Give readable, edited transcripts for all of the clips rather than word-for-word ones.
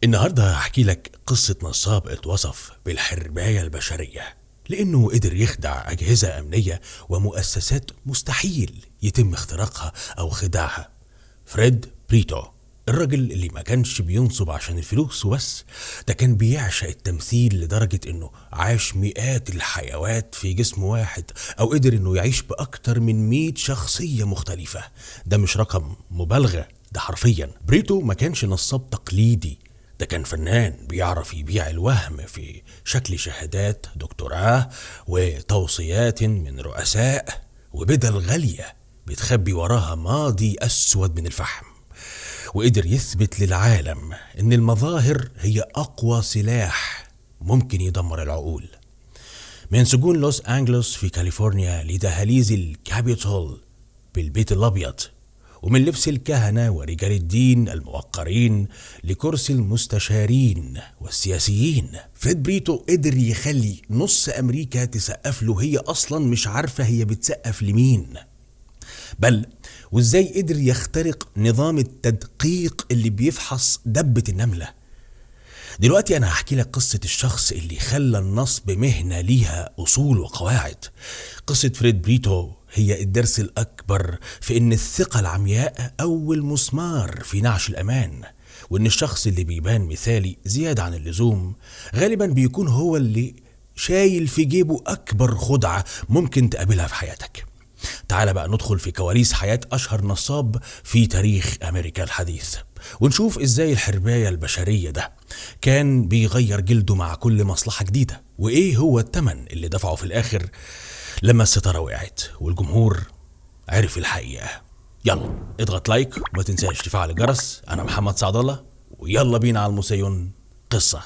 النهاردة هحكي لك قصة نصاب اتوصف بالحرباية البشرية لأنه قدر يخدع أجهزة أمنية ومؤسسات مستحيل يتم اختراقها أو خداعها. فريد بريتو، الراجل اللي ما كانش بينصب عشان الفلوس وبس، ده كان بيعشق التمثيل لدرجة انه عاش مئات الحيوات في جسم واحد، او قدر انه يعيش بأكتر من 100 شخصية مختلفة. ده مش رقم مبالغة، ده حرفيا بريتو ما كانش نصاب تقليدي، ده كان فنان بيعرف يبيع الوهم في شكل شهادات دكتوراه وتوصيات من رؤساء وبدل غالية بتخبي وراها ماضي أسود من الفحم. وقدر يثبت للعالم إن المظاهر هي أقوى سلاح ممكن يدمر العقول. من سجون لوس أنجلوس في كاليفورنيا لدهاليز الكابيتول بالبيت الأبيض، ومن لبس الكهنة ورجال الدين الموقرين لكرسي المستشارين والسياسيين، فريد بريتو قدر يخلي نص أمريكا تسقف له هي أصلا مش عارفة هي بتسقف لمين. بل وإزاي قدر يخترق نظام التدقيق اللي بيفحص دبة النملة. دلوقتي أنا هحكي لك قصة الشخص اللي خلى النصب مهنة ليها أصول وقواعد. قصة فريد بريتو هي الدرس الأكبر في إن الثقة العمياء أول مسمار في نعش الأمان، وإن الشخص اللي بيبان مثالي زيادة عن اللزوم غالبا بيكون هو اللي شايل في جيبه أكبر خدعة ممكن تقابلها في حياتك. تعال بقى ندخل في كواليس حياة أشهر نصاب في تاريخ أمريكا الحديث، ونشوف إزاي الحرباية البشرية ده كان بيغير جلده مع كل مصلحة جديدة، وإيه هو التمن اللي دفعه في الآخر لما الستارة وقعت والجمهور عرف الحقيقة. يلا اضغط like وما تنساش تفعل الجرس. أنا محمد سعد الله، ويلا بينا على الموسيون قصة.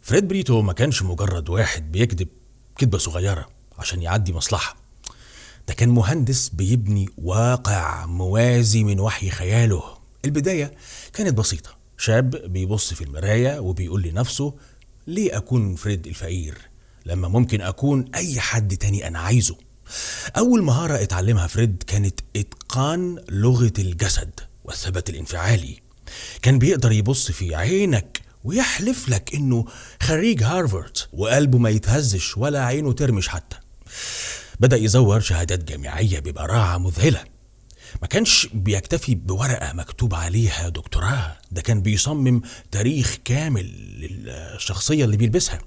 فريد بريتو ما كانش مجرد واحد بيكذب كذبة صغيرة عشان يعدي مصلحة، ده كان مهندس بيبني واقع موازي من وحي خياله. البداية كانت بسيطة، شاب بيبص في المراية وبيقول لنفسه ليه أكون فريد الفقير لما ممكن أكون أي حد تاني أنا عايزه. أول مهارة اتعلمها فريد كانت إتقان لغة الجسد والثبات الانفعالي. كان بيقدر يبص في عينك ويحلف لك إنه خريج هارفارد وقلبه ما يتهزش ولا عينه ترمش حتى. بدأ يزور شهادات جامعية ببراعة مذهلة، ما كانش بيكتفي بورقة مكتوب عليها دكتوراه، ده كان بيصمم تاريخ كامل للشخصية اللي بيلبسها.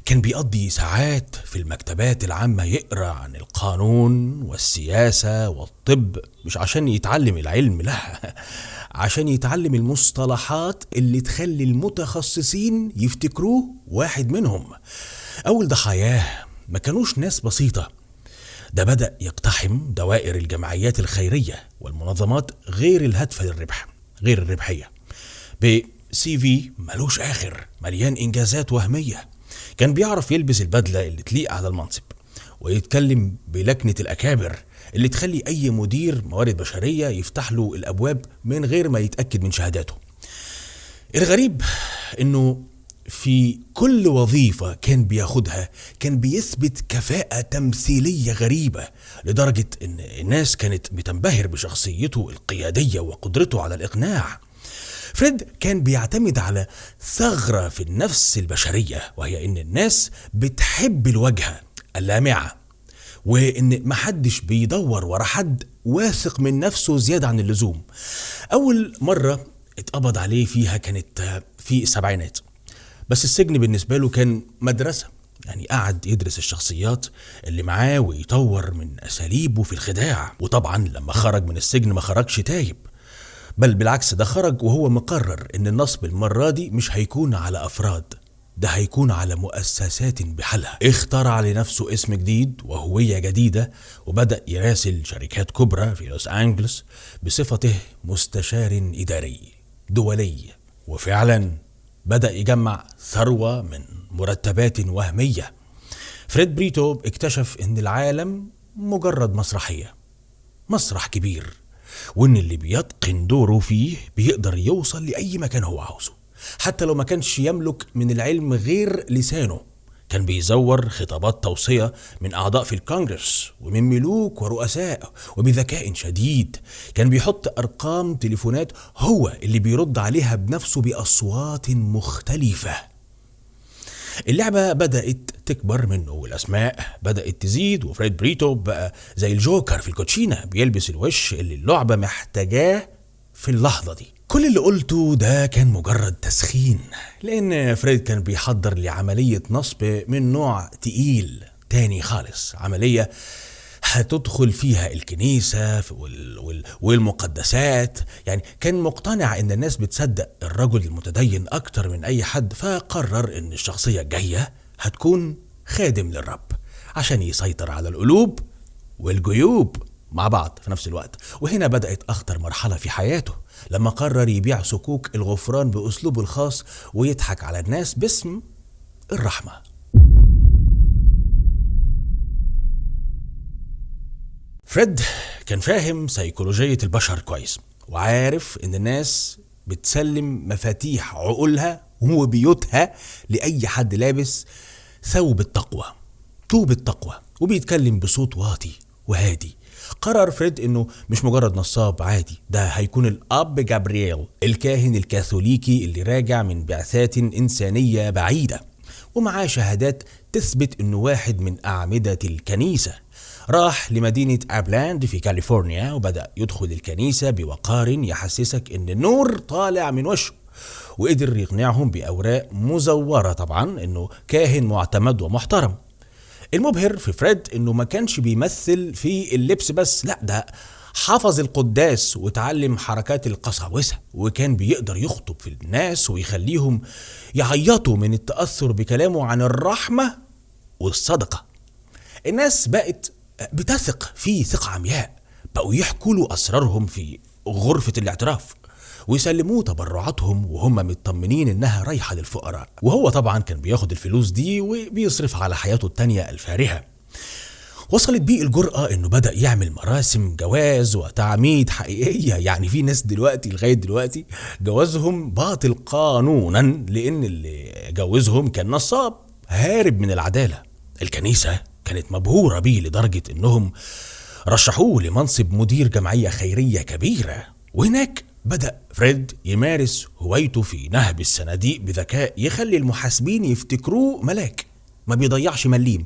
كان بيقضي ساعات في المكتبات العامة يقرأ عن القانون والسياسة والطب، مش عشان يتعلم العلم، لا، عشان يتعلم المصطلحات اللي تخلي المتخصصين يفتكروه واحد منهم. أول ضحاياه ما كانوش ناس بسيطة، ده بدأ يقتحم دوائر الجمعيات الخيرية والمنظمات غير الهادفة للربح، غير الربحية، بسي في ملوش آخر، مليان إنجازات وهمية. كان بيعرف يلبس البدلة اللي تليق على المنصب، ويتكلم بلكنة الأكابر اللي تخلي أي مدير موارد بشرية يفتح له الأبواب من غير ما يتأكد من شهاداته. الغريب إنه في كل وظيفة كان بياخدها كان بيثبت كفاءة تمثيلية غريبة، لدرجة إن الناس كانت بتنبهر بشخصيته القيادية وقدرته على الإقناع. فريد كان بيعتمد على ثغرة في النفس البشرية، وهي إن الناس بتحب الواجهة اللامعة، وإن محدش بيدور ورا حد واثق من نفسه زيادة عن اللزوم. أول مرة اتقبض عليه فيها كانت في السبعينات، بس السجن بالنسبة له كان مدرسة، يعني قعد يدرس الشخصيات اللي معاه ويطور من أساليبه في الخداع. وطبعا لما خرج من السجن ما خرجش تايب، بل بالعكس ده خرج وهو مقرر إن النصب المرة دي مش هيكون على أفراد، ده هيكون على مؤسسات بحالها. اخترع لنفسه اسم جديد وهوية جديدة، وبدأ يراسل شركات كبرى في لوس أنجلوس بصفته مستشار إداري دولي، وفعلا بدأ يجمع ثروة من مرتبات وهمية. فريد بريتو اكتشف إن العالم مجرد مسرحية، مسرح كبير، وإن اللي بيتقن دوره فيه بيقدر يوصل لأي مكان هو عاوزه. حتى لو ما كانش يملك من العلم غير لسانه. كان بيزور خطابات توصية من أعضاء في الكونجرس ومن ملوك ورؤساء، وبذكاء شديد كان بيحط أرقام تليفونات هو اللي بيرد عليها بنفسه بأصوات مختلفة. اللعبة بدأت تكبر منه والأسماء بدأت تزيد، وفريد بريتو بقى زي الجوكر في الكوتشينة، بيلبس الوش اللي اللعبة محتاجاه في اللحظة دي. كل اللي قلته ده كان مجرد تسخين، لأن فريد كان بيحضر لعملية نصب من نوع تقيل تاني خالص، عملية هتدخل فيها الكنيسة والمقدسات. يعني كان مقتنع إن الناس بتصدق الرجل المتدين أكتر من أي حد، فقرر إن الشخصية الجاية هتكون خادم للرب عشان يسيطر على القلوب والجيوب مع بعض في نفس الوقت. وهنا بدأت أخطر مرحلة في حياته، لما قرر يبيع صكوك الغفران بأسلوبه الخاص ويضحك على الناس باسم الرحمة. فريد كان فاهم سيكولوجية البشر كويس، وعارف إن الناس بتسلم مفاتيح عقولها وبيوتها لأي حد لابس ثوب التقوى، طوب التقوى، وبيتكلم بصوت واطي وهادي. قرر فريد انه مش مجرد نصاب عادي، ده هيكون الاب جابرييل الكاهن الكاثوليكي اللي راجع من بعثات انسانية بعيدة ومعاه شهادات تثبت انه واحد من اعمدة الكنيسة. راح لمدينة أبلاند في كاليفورنيا وبدأ يدخل الكنيسة بوقار يحسسك ان النور طالع من وشه، وقدر يقنعهم بأوراق مزورة طبعا انه كاهن معتمد ومحترم. المبهر في فريد انه ما كانش بيمثل في اللبس بس، لا ده حفظ القداس وتعلم حركات القساوسة، وكان بيقدر يخطب في الناس ويخليهم يعيطوا من التأثر بكلامه عن الرحمة والصدقة. الناس بقت بتثق فيه ثقة عمياء، بقوا يحكوا له أسرارهم في غرفة الاعتراف ويسلموه تبرعاتهم وهم مطمنين انها رايحة للفقراء، وهو طبعا كان بياخد الفلوس دي وبيصرف على حياته التانية الفارهة. وصلت بيه الجرأة انه بدأ يعمل مراسم جواز وتعميد حقيقية. يعني في ناس دلوقتي لغاية دلوقتي جوازهم باطل قانونا لان اللي جوزهم كان نصاب هارب من العدالة. الكنيسة كانت مبهورة بيه لدرجة انهم رشحوه لمنصب مدير جمعية خيرية كبيرة، وهناك بدأ فريد يمارس هوايته في نهب الصناديق بذكاء يخلي المحاسبين يفتكروه ملاك ما بيضيعش مليم.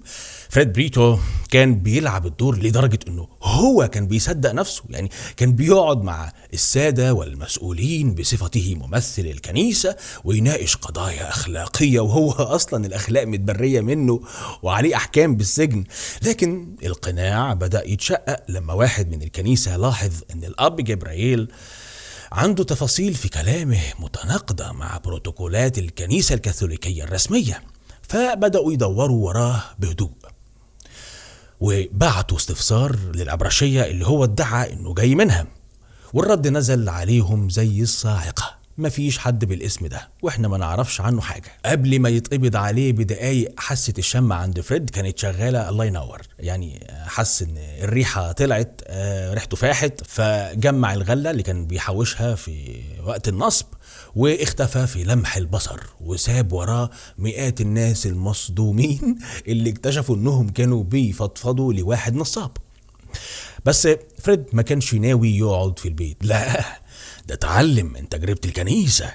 فريد بريتو كان بيلعب الدور لدرجة انه هو كان بيصدق نفسه، يعني كان بيقعد مع السادة والمسؤولين بصفته ممثل الكنيسة ويناقش قضايا أخلاقية، وهو أصلا الأخلاق متبرية منه وعليه أحكام بالسجن. لكن القناع بدأ يتشقق لما واحد من الكنيسة لاحظ ان الأب جبرائيل عنده تفاصيل في كلامه متناقضة مع بروتوكولات الكنيسة الكاثوليكية الرسمية، فبدأوا يدوروا وراه بهدوء وبعتوا استفسار للأبرشية اللي هو ادعى انه جاي منها، والرد نزل عليهم زي الصاعقة: مفيش حد بالاسم ده واحنا ما نعرفش عنه حاجة. قبل ما يتقبض عليه بدقايق حاسة الشم عند فريد كانت شغالة الله ينور، يعني حس ان الريحة طلعت، ريحته فاحت، فجمع الغلة اللي كان بيحوشها في وقت النصب واختفى في لمح البصر، وساب وراه مئات الناس المصدومين اللي اكتشفوا انهم كانوا بيفضفضوا لواحد نصاب. بس فريد ما كانش ناوي يقعد في البيت، لا ده اتعلم من تجربة الكنيسة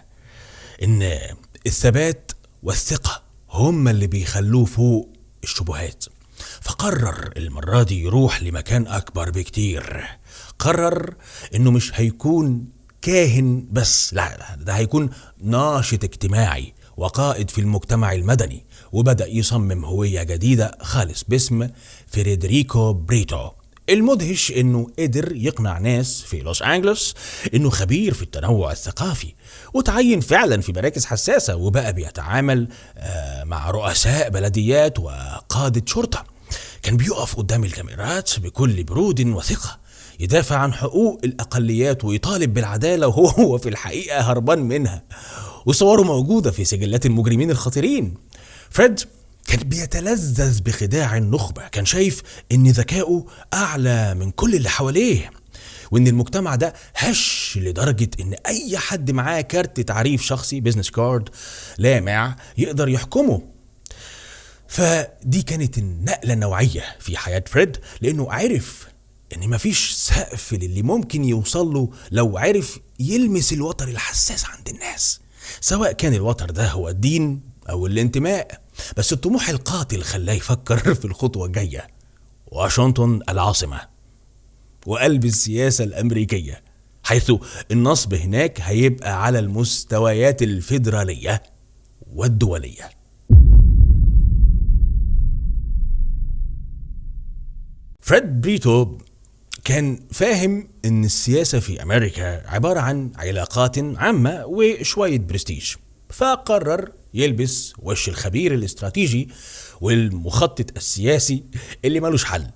إن الثبات والثقة هما اللي بيخلوه فوق الشبهات، فقرر المرة دي يروح لمكان أكبر بكتير. قرر إنه مش هيكون كاهن بس، لا ده هيكون ناشط اجتماعي وقائد في المجتمع المدني، وبدأ يصمم هوية جديدة خالص باسم فريدريكو بريتو. المدهش انه قدر يقنع ناس في لوس انجلوس انه خبير في التنوع الثقافي، وتعين فعلا في مراكز حساسة، وبقى بيتعامل مع رؤساء بلديات وقادة شرطة. كان بيقف قدام الكاميرات بكل برود وثقة، يدافع عن حقوق الأقليات ويطالب بالعدالة، وهو في الحقيقة هربان منها، وصوره موجودة في سجلات المجرمين الخطيرين. فريد كان بيتلذذ بخداع النخبة، كان شايف ان ذكائه اعلى من كل اللي حواليه، وان المجتمع ده هش لدرجة ان اي حد معاه كارت تعريف شخصي business card لامع يقدر يحكمه. فدي كانت النقلة النوعية في حياة فريد، لانه عرف ان مفيش سقف للي ممكن يوصل له لو عرف يلمس الوتر الحساس عند الناس، سواء كان الوتر ده هو الدين او الانتماء. بس الطموح القاتل خلاه يفكر في الخطوة الجاية، واشنطن العاصمة وقلب السياسة الأمريكية، حيث النصب هناك هيبقى على المستويات الفيدرالية والدولية. فريد بريتو كان فاهم ان السياسة في أمريكا عبارة عن علاقات عامة وشوية برستيج، فقرر يلبس وش الخبير الاستراتيجي والمخطط السياسي اللي مالوش حل.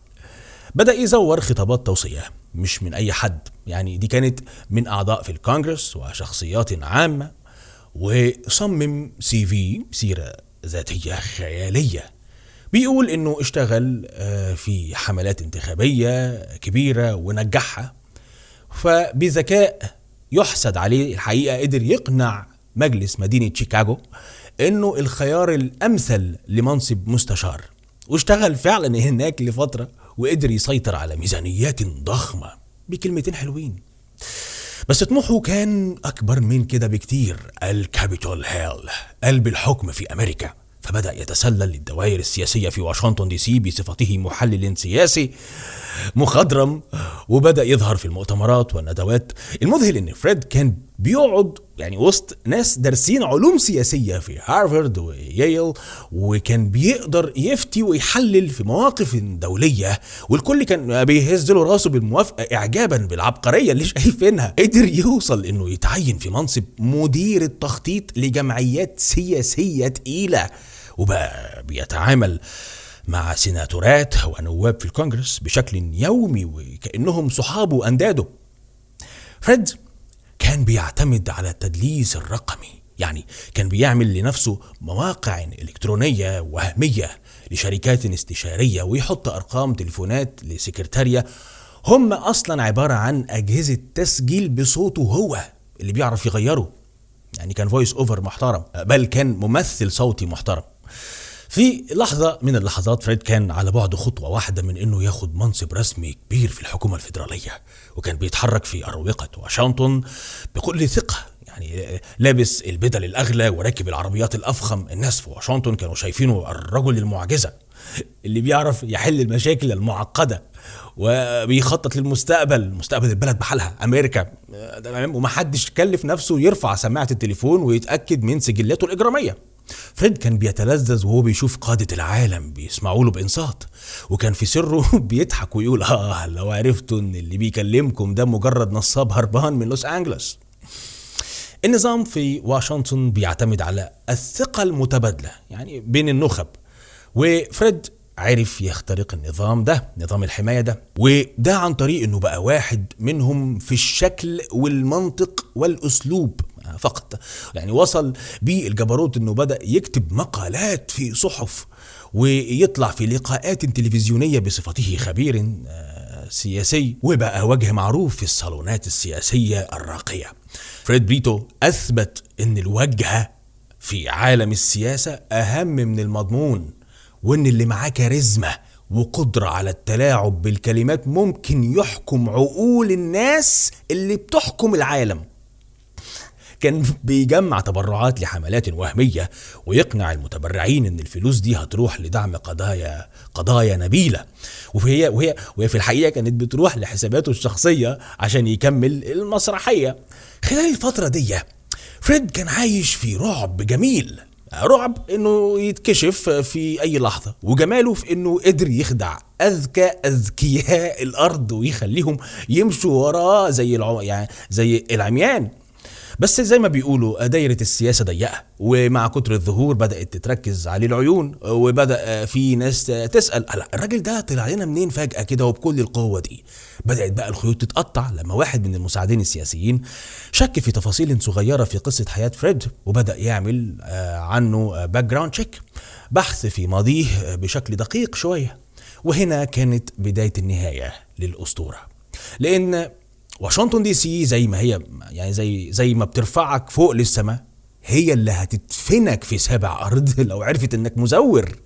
بدأ يزور خطابات توصية مش من أي حد، يعني دي كانت من أعضاء في الكونغرس وشخصيات عامة، وصمم CV سيرة ذاتية خيالية بيقول إنه اشتغل في حملات انتخابية كبيرة ونجحها. فبذكاء يحسد عليه الحقيقة قدر يقنع مجلس مدينة شيكاغو إنه الخيار الأمثل لمنصب مستشار، واشتغل فعلا هناك لفترة وقدر يسيطر على ميزانيات ضخمة بكلمتين حلوين. بس طموحه كان أكبر من كده بكتير، الكابيتول هيل، قلب الحكم في أمريكا. فبدأ يتسلل للدوائر السياسية في واشنطن دي سي بصفته محلل سياسي مخضرم، وبدأ يظهر في المؤتمرات والندوات. المذهل إن فريد كان بيقعد يعني وسط ناس دارسين علوم سياسية في هارفارد وييل، وكان بيقدر يفتي ويحلل في مواقف دولية، والكل كان بيهز له راسه بالموافقة إعجابا بالعبقرية اللي شايفينها. قدر يوصل إنه يتعين في منصب مدير التخطيط لجمعيات سياسية تقيلة، وبقى بيتعامل مع سيناتورات ونواب في الكونغرس بشكل يومي وكأنهم صحابه وأنداده. فريد كان بيعتمد على التدليس الرقمي، يعني كان بيعمل لنفسه مواقع إلكترونية وهمية لشركات استشارية، ويحط أرقام تليفونات لسكرتارية هم أصلا عبارة عن أجهزة تسجيل بصوته هو اللي بيعرف يغيره. يعني كان voice over محترم، بل كان ممثل صوتي محترم. في لحظة من اللحظات فريد كان على بعد خطوة واحدة من انه ياخد منصب رسمي كبير في الحكومة الفيدرالية، وكان بيتحرك في أروقة واشنطن بكل ثقة، يعني لابس البدل الأغلى وراكب العربيات الأفخم. الناس في واشنطن كانوا شايفينه الرجل المعجزة اللي بيعرف يحل المشاكل المعقدة وبيخطط للمستقبل، مستقبل البلد بحالها أمريكا، ومحدش كلف نفسه يرفع سماعة التليفون ويتأكد من سجلاته الإجرامية. فريد كان بيتلذذ وهو بيشوف قادة العالم بيسمعوا له بإنصات، وكان في سره بيضحك ويقول لو عرفتوا ان اللي بيكلمكم ده مجرد نصاب هربان من لوس أنجلوس. النظام في واشنطن بيعتمد على الثقة المتبادلة يعني بين النخب، وفريد عرف يخترق النظام ده، نظام الحماية ده، وده عن طريق انه بقى واحد منهم في الشكل والمنطق والأسلوب فقط. يعني وصل بالجبروت انه بدأ يكتب مقالات في صحف ويطلع في لقاءات تلفزيونية بصفته خبير سياسي، وبقى وجه معروف في الصالونات السياسية الراقية. فريد بريتو أثبت ان الوجهة في عالم السياسة أهم من المضمون، وان اللي معاه كاريزما وقدرة على التلاعب بالكلمات ممكن يحكم عقول الناس اللي بتحكم العالم. كان بيجمع تبرعات لحملات وهمية ويقنع المتبرعين ان الفلوس دي هتروح لدعم قضايا نبيلة، وهي في الحقيقة كانت بتروح لحساباته الشخصية عشان يكمل المسرحية. خلال الفترة دي فريد كان عايش في رعب جميل، رعب انه يتكشف في اي لحظة، وجماله في انه قدر يخدع اذكى اذكياء الارض ويخليهم يمشوا وراه زي العميان. بس زي ما بيقولوا دايرة السياسة ضيقة، ومع كتر الظهور بدأت تتركز عليه العيون، وبدأ في ناس تسأل الراجل ده طلع لنا منين فجأة كده وبكل القوة دي. بدأت بقى الخيوط تتقطع لما واحد من المساعدين السياسيين شك في تفاصيل صغيرة في قصة حياة فريد، وبدأ يعمل عنه background check، بحث في ماضيه بشكل دقيق شوية. وهنا كانت بداية النهاية للأسطورة، لأن واشنطن دي سي زي ما هي، يعني زي ما بترفعك فوق للسماء، هي اللي هتدفنك في سابع أرض لو عرفت إنك مزور.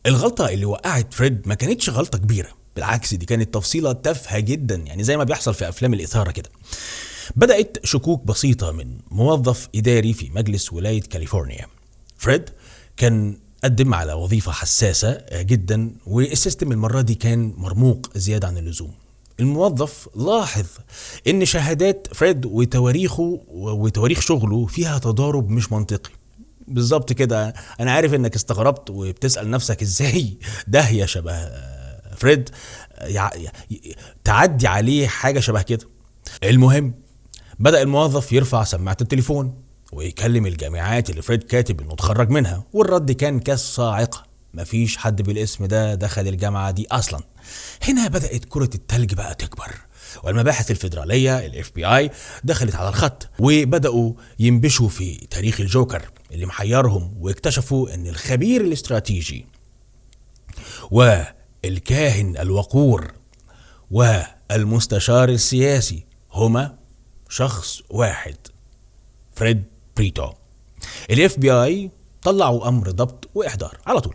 الغلطة اللي وقعت فريد ما كانتش غلطة كبيرة، بالعكس دي كانت تفصيلة تافهة جدا، يعني زي ما بيحصل في أفلام الإثارة كده. بدأت شكوك بسيطة من موظف إداري في مجلس ولاية كاليفورنيا. فريد كان قدم على وظيفة حساسة جدا، وال system المرة دي كان مرموق زيادة عن اللزوم. الموظف لاحظ إن شهادات فريد وتواريخه وتواريخ شغله فيها تضارب مش منطقي. بالظبط كده، أنا عارف إنك استغربت وبتسأل نفسك إزاي ده يا شبه فريد تعدي عليه حاجة شبه كده. المهم بدأ الموظف يرفع سماعة التليفون ويكلم الجامعات اللي فريد كاتب إنه اتخرج منها، والرد كان كالصاعقة، مفيش حد بالاسم ده دخل الجامعة دي أصلا. هنا بدأت كرة التلج بقى تكبر، والمباحث الفيدرالية ال FBI دخلت على الخط، وبدأوا ينبشوا في تاريخ الجوكر اللي محيرهم، واكتشفوا ان الخبير الاستراتيجي والكاهن الوقور والمستشار السياسي هما شخص واحد، فريد بريتو. ال FBI طلعوا امر ضبط واحضار على طول،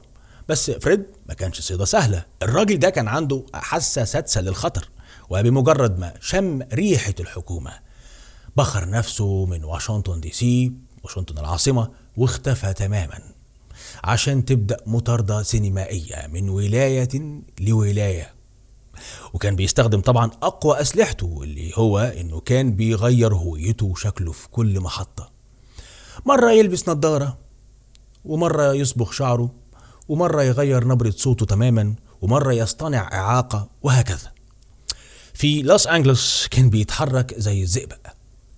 بس فريد ما كانش صيدة سهلة. الراجل ده كان عنده حاسة سادسة للخطر، وبمجرد ما شم ريحة الحكومة بخر نفسه من واشنطن دي سي، واشنطن العاصمة، واختفى تماما عشان تبدأ مطاردة سينمائية من ولاية لولاية. وكان بيستخدم طبعا أقوى أسلحته، اللي هو إنه كان بيغير هويته وشكله في كل محطة. مرة يلبس نظارة، ومرة يصبغ شعره، ومرة يغير نبرة صوته تماما، ومرة يصطنع إعاقة، وهكذا. في لوس أنجلوس كان بيتحرك زي الزئبق،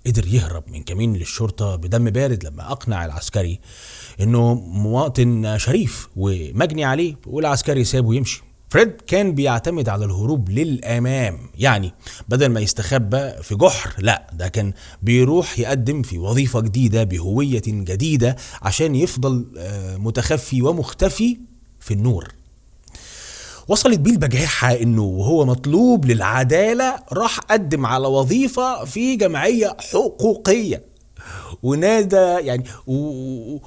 قدر يهرب من كمين للشرطة بدم بارد لما أقنع العسكري إنه مواطن شريف ومجني عليه، والعسكري سابه يمشي. فريد كان بيعتمد على الهروب للأمام، يعني بدل ما يستخبى في جحر، لا ده كان بيروح يقدم في وظيفة جديدة بهوية جديدة عشان يفضل متخفي ومختفي في النور. وصلت بيه البجاحة انه وهو مطلوب للعدالة راح قدم على وظيفة في جمعية حقوقية، ونادى يعني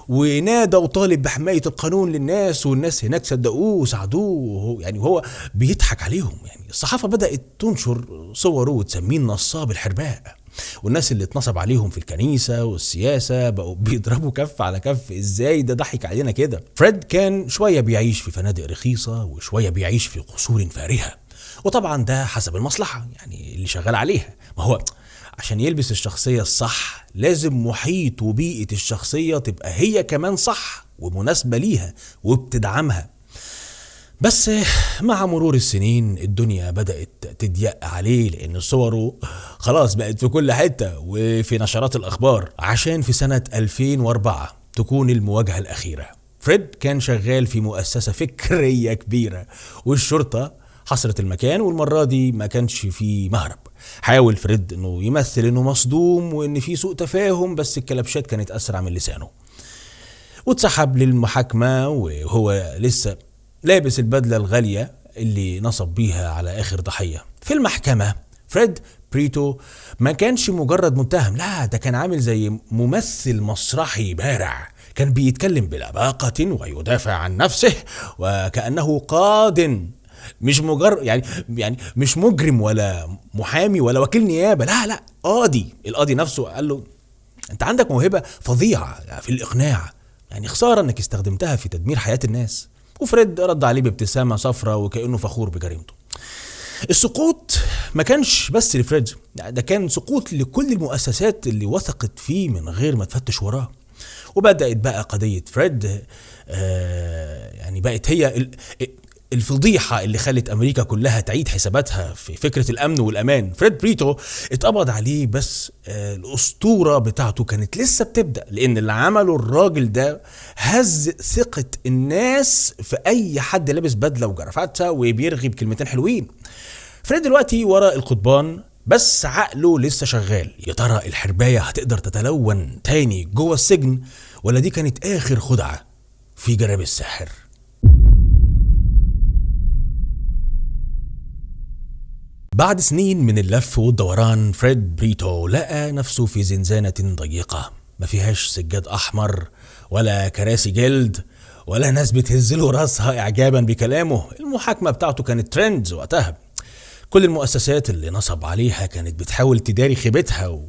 ونادى وطالب بحماية القانون للناس، والناس هناك صدقوه وساعدوه، يعني وهو بيضحك عليهم. يعني الصحافة بدأت تنشر صوره وتسميه النصاب الحرباء، والناس اللي اتنصب عليهم في الكنيسة والسياسة بقوا بيضربوا كف على كف، ازاي ده ضحك علينا كده. فريد كان شوية بيعيش في فنادق رخيصة وشوية بيعيش في قصور فارهة، وطبعا ده حسب المصلحة يعني اللي شغال عليها. ما هو عشان يلبس الشخصية الصح لازم محيط وبيئة الشخصية تبقى هي كمان صح ومناسبة ليها وبتدعمها. بس مع مرور السنين الدنيا بدأت تضيق عليه، لأن صوره خلاص بقت في كل حتة وفي نشرات الأخبار، عشان في سنة 2004 تكون المواجهة الأخيرة. فريد كان شغال في مؤسسة فكرية كبيرة، والشرطة حصرت المكان، والمرة دي ما كانش فيه مهرب. حاول فريد انه يمثل انه مصدوم وان في سوء تفاهم، بس الكلبشات كانت اسرع من لسانه، واتسحب للمحاكمة وهو لسه لابس البدلة الغالية اللي نصب بيها على اخر ضحية. في المحكمة فريد بريتو ما كانش مجرد متهم، لا ده كان عامل زي ممثل مسرحي بارع، كان بيتكلم بلباقة ويدافع عن نفسه وكأنه قاض، مش مجرد يعني مش مجرم ولا محامي ولا وكيل نيابة، لا قاضي. القاضي نفسه قال له انت عندك موهبة فظيعة في الإقناع، يعني خسارة انك استخدمتها في تدمير حياة الناس. وفريد رد عليه بابتسامة صفرة وكأنه فخور بجريمته. السقوط ما كانش بس لفريد، ده كان سقوط لكل المؤسسات اللي وثقت فيه من غير ما تفتش وراه. وبدأت بقى قضية فريد، يعني بقت هي الفضيحة اللي خلت أمريكا كلها تعيد حساباتها في فكرة الأمن والأمان. فريد بريتو اتقبض عليه، بس الأسطورة بتاعته كانت لسه بتبدأ، لأن اللي عمله الراجل ده هز ثقة الناس في أي حد لابس بدلة وجرافاتة وبيرغي بكلمتين حلوين. فريد دلوقتي ورا القضبان، بس عقله لسه شغال. يا ترى الحرباية هتقدر تتلون تاني جوه السجن، ولا دي كانت آخر خدعة في جراب الساحر؟ بعد سنين من اللف والدوران، فريد بريتو لقى نفسه في زنزانة ضيقة ما فيهاش سجاد أحمر ولا كراسي جلد ولا ناس بتهزله راسها إعجابا بكلامه. المحاكمة بتاعته كانت ترند وقتها، كل المؤسسات اللي نصب عليها كانت بتحاول تداري خيبتها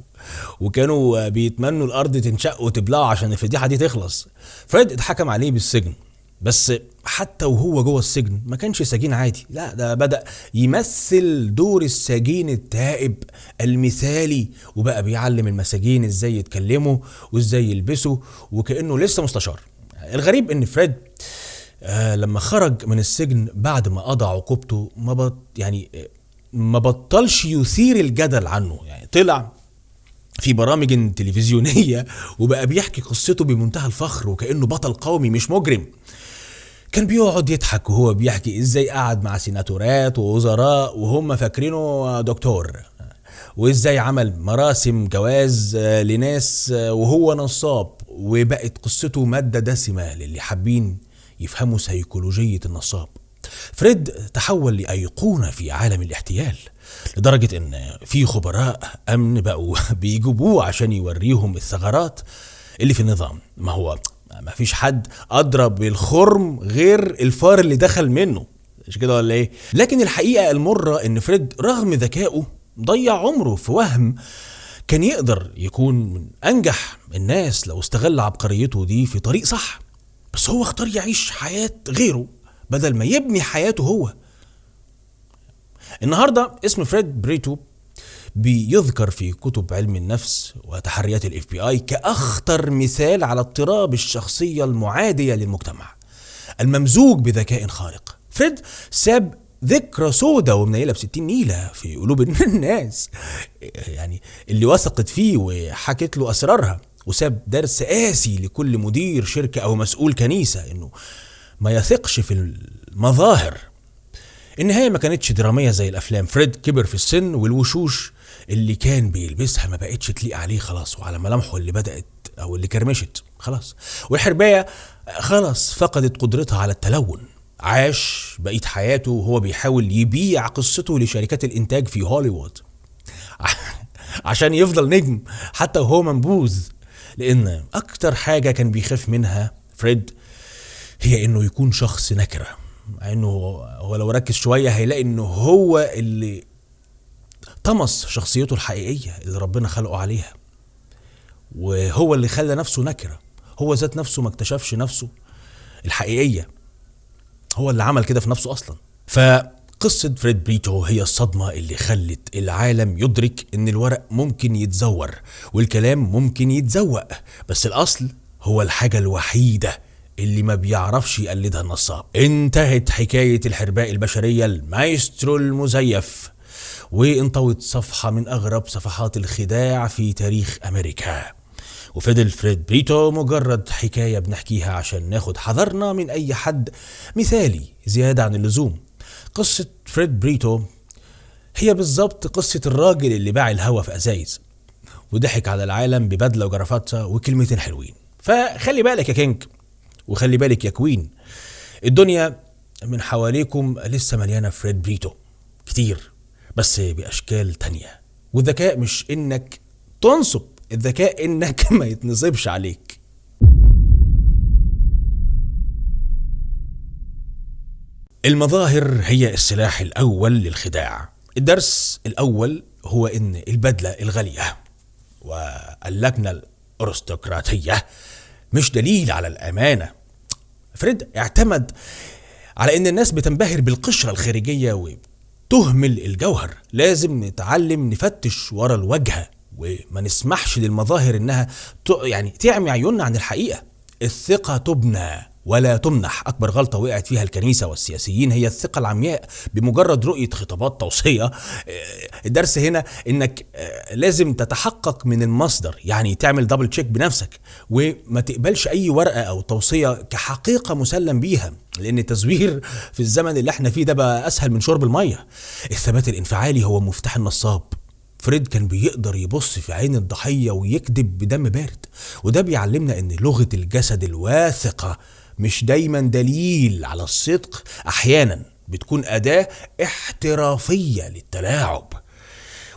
وكانوا بيتمنوا الأرض تنشق وتبلعه عشان الفضيحة دي تخلص. فريد اتحكم عليه بالسجن، بس حتى وهو جوه السجن ما كانش سجين عادي، لا ده بدأ يمثل دور السجين التائب المثالي، وبقى بيعلم المساجين ازاي يتكلموا وازاي يلبسوا وكأنه لسه مستشار. الغريب ان فريد لما خرج من السجن بعد ما قضى عقوبته ما بطلش يثير الجدل عنه، يعني طلع في برامج تلفزيونية وبقى بيحكي قصته بمنتهى الفخر وكأنه بطل قومي مش مجرم. كان بيقعد يضحك وهو بيحكي ازاي قعد مع سيناتورات ووزراء وهم فاكرينه دكتور، وازاي عمل مراسم جواز لناس وهو نصاب. وبقت قصته مادة دسمة للي حابين يفهموا سيكولوجية النصاب. فريد تحول لأيقونة في عالم الاحتيال، لدرجة ان في خبراء امن بقوا بيجيبوه عشان يوريهم الثغرات اللي في النظام. ما هو ما فيش حد أدرى بالخرم غير الفار اللي دخل منه، مش كده ولا ايه؟ لكن الحقيقة المرة ان فريد رغم ذكائه ضيع عمره في وهم كان يقدر يكون من أنجح الناس لو استغل عبقريته دي في طريق صح، بس هو اختار يعيش حياة غيره بدل ما يبني حياته هو. النهاردة اسم فريد بريتو بيذكر في كتب علم النفس وتحريات ال FBI كأخطر مثال على اضطراب الشخصية المعادية للمجتمع الممزوج بذكاء خارق. فريد ساب ذكرى سودة ومنيلة ب60 نيلة في قلوب الناس، يعني اللي وثقت فيه وحكت له أسرارها، وساب درس قاسي لكل مدير شركة أو مسؤول كنيسة إنه ما يثقش في المظاهر. النهاية ما كانتش درامية زي الأفلام. فريد كبر في السن والوشوش اللي كان بيلبسها ما بقتش تليق عليه خلاص، وعلى ملامحه اللي بدأت أو اللي كرمشت خلاص، والحرباية خلاص فقدت قدرتها على التلون. عاش بقية حياته وهو بيحاول يبيع قصته لشركات الإنتاج في هوليوود عشان يفضل نجم حتى وهو منبوذ، لأن أكتر حاجة كان بيخاف منها فريد هي إنه يكون شخص نكرة، مع إنه هو لو ركز شوية هيلاقي إنه هو اللي طمس شخصيته الحقيقية اللي ربنا خلقه عليها، وهو اللي خلى نفسه نكرة. هو ذات نفسه ما اكتشفش نفسه الحقيقية، هو اللي عمل كده في نفسه أصلا. فقصة فريد بريتو هي الصدمة اللي خلت العالم يدرك إن الورق ممكن يتزور والكلام ممكن يتزوق، بس الأصل هو الحاجة الوحيدة اللي ما بيعرفش يقلدها النصاب. انتهت حكاية الحرباء البشرية المايسترو المزيف، وانطوت صفحة من أغرب صفحات الخداع في تاريخ أمريكا. وفضل فريد بريتو مجرد حكاية بنحكيها عشان ناخد حذرنا من أي حد مثالي زيادة عن اللزوم. قصة فريد بريتو هي بالظبط قصة الراجل اللي باع الهوا في أزايز وضحك على العالم ببدلة وجرافاتة وكلمتين حلوين. فخلي بالك يا king، وخلي بالك يا queen، الدنيا من حواليكم لسه مليانة فريد بريتو كتير، بس بأشكال تانية. والذكاء مش إنك تنصب، الذكاء إنك ما يتنصبش عليك. المظاهر هي السلاح الأول للخداع. الدرس الأول هو إن البدلة الغالية واللجنة الأرستقراطية مش دليل على الأمانة. فريد اعتمد على إن الناس بتنبهر بالقشرة الخارجية وتهمل الجوهر. لازم نتعلم نفتش ورا الوجهة وما نسمحش للمظاهر إنها تعمي عيوننا عن الحقيقة. الثقة تبنى ولا تمنح. أكبر غلطة وقعت فيها الكنيسة والسياسيين هي الثقة العمياء بمجرد رؤية خطابات توصية. الدرس هنا إنك لازم تتحقق من المصدر، يعني تعمل double check بنفسك وما تقبلش أي ورقة أو توصية كحقيقة مسلم بيها، لأن التزوير في الزمن اللي احنا فيه ده بقى أسهل من شرب المية. الثبات الانفعالي هو مفتاح النصاب. فريد كان بيقدر يبص في عين الضحية ويكذب بدم بارد، وده بيعلمنا إن لغة الجسد الواثقة مش دايما دليل على الصدق، أحيانا بتكون أداة احترافية للتلاعب،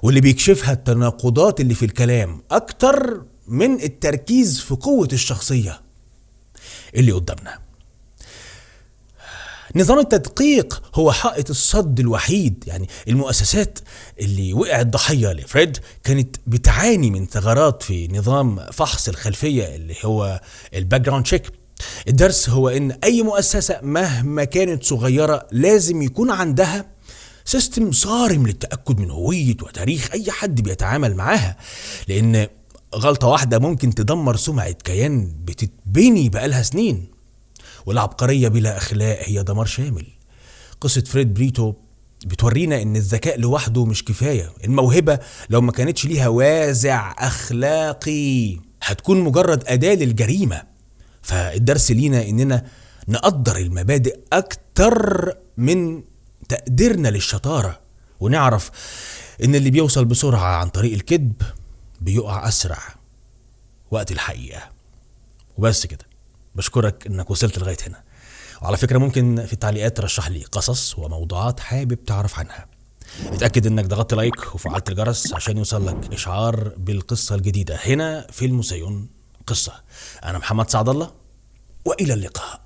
واللي بيكشفها التناقضات اللي في الكلام أكتر من التركيز في قوة الشخصية اللي قدامنا. نظام التدقيق هو حائط الصد الوحيد. يعني المؤسسات اللي وقعت ضحية لفريد كانت بتعاني من ثغرات في نظام فحص الخلفية اللي هو ال background check. الدرس هو ان اي مؤسسة مهما كانت صغيرة لازم يكون عندها system صارم للتأكد من هوية وتاريخ اي حد بيتعامل معاها، لان غلطة واحدة ممكن تدمر سمعة كيان بتتبني بقالها سنين. والعبقرية بلا أخلاق هي دمار شامل. قصة فريد بريتو بتورينا إن الذكاء لوحده مش كفاية، الموهبة لو ما كانتش ليها وازع أخلاقي هتكون مجرد أداة للجريمة. فالدرس لينا إننا نقدر المبادئ أكتر من تقديرنا للشطارة، ونعرف إن اللي بيوصل بسرعة عن طريق الكذب بيقع أسرع وقت الحقيقة. وبس كده، بشكرك انك وصلت لغاية هنا. وعلى فكرة ممكن في التعليقات ترشح لي قصص وموضوعات حابب تعرف عنها. اتأكد انك ضغطت like وفعلت الجرس عشان يوصل لك اشعار بالقصة الجديدة هنا في المسيون قصة. انا محمد سعد الله، والى اللقاء.